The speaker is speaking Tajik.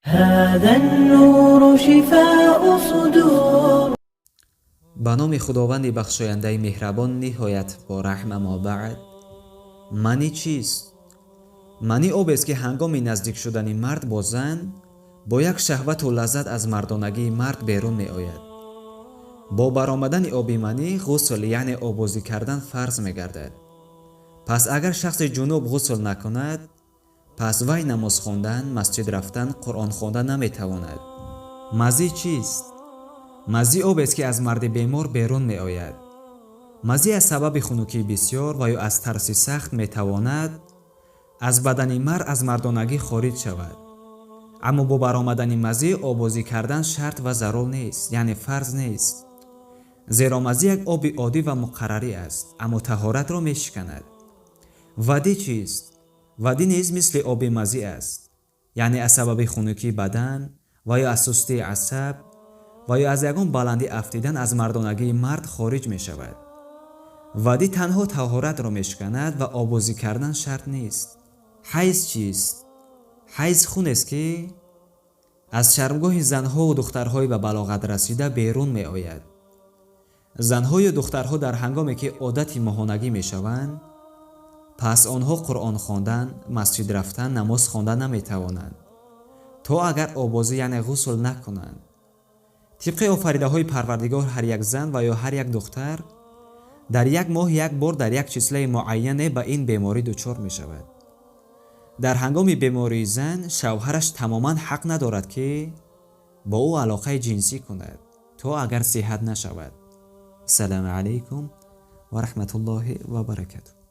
هذا النور شفاء صدور. Ба номи Худованди бахшояндаи меҳрабон, ниҳоят бораҳм. Аммо баъд, манӣ чист? Манӣ обест, ки ҳангоми наздик шудани мард бо зан бо як шаҳвату лаззат аз мардонагии мард берун меояд. Бо баромадани оби манӣ ғусл, яъне обозӣ кардан фарз мегардад. Пас агар шахси ҷунуб ғусл накунад, пас вай намоз хондан, масҷид рафтан, Қуръон хондан наметавонад. Мазӣ чист? Мазӣ обест, ки аз марди бемор берун меояд. Мазӣ аз сабаби хунукии бисёр ва ё аз тарси сахт метавонад аз бадани мард, аз мардонагӣ хориҷ шавад. Аммо бо баромадани мазӣ обозӣ кардан шарт ва зарур нест, яъне фарз нест, зеро мазӣ як оби оддӣ ва муқаррарӣ аст, аммо таҳоратро мешиканад. Вадӣ чист? Вадӣ низ мисли оби мазӣ аст, яъне аз сабаби хунукии бадан ва ё аз сустии асаб ва ё аз ягон баландӣ афтидан аз мардонагии мард хориҷ мешавад. Вадӣ танҳо таҳоратро мешиканад ва обозӣ кардан шарт нест. Ҳайз чист? Ҳайз хунест, ки аз шармгоҳи занҳову духтарҳои ба балоғат расида берун меояд. Занҳою духтарҳо дар ҳангоме ки одати моҳонагӣ мешаванд, пас онҳо Қуръон хондан, масҷид рафтан, намоз хондан наметавонанд, то агар обозӣ, яъне ғусл накунанд. Тибқи офаридаҳои Парвардигор, ҳар як зан ва ё ҳар як духтар дар як моҳ як бор дар як числаи муайяне ба ин беморӣ дучор мешавад. Дар ҳангоми бемории зан шавҳараш тамоман ҳақ надорад, ки бо ӯ алоқаи ҷинсӣ кунад, то агар сиҳат нашавад. Ассалому алайкум ва раҳматуллоҳи ва баракатуҳ.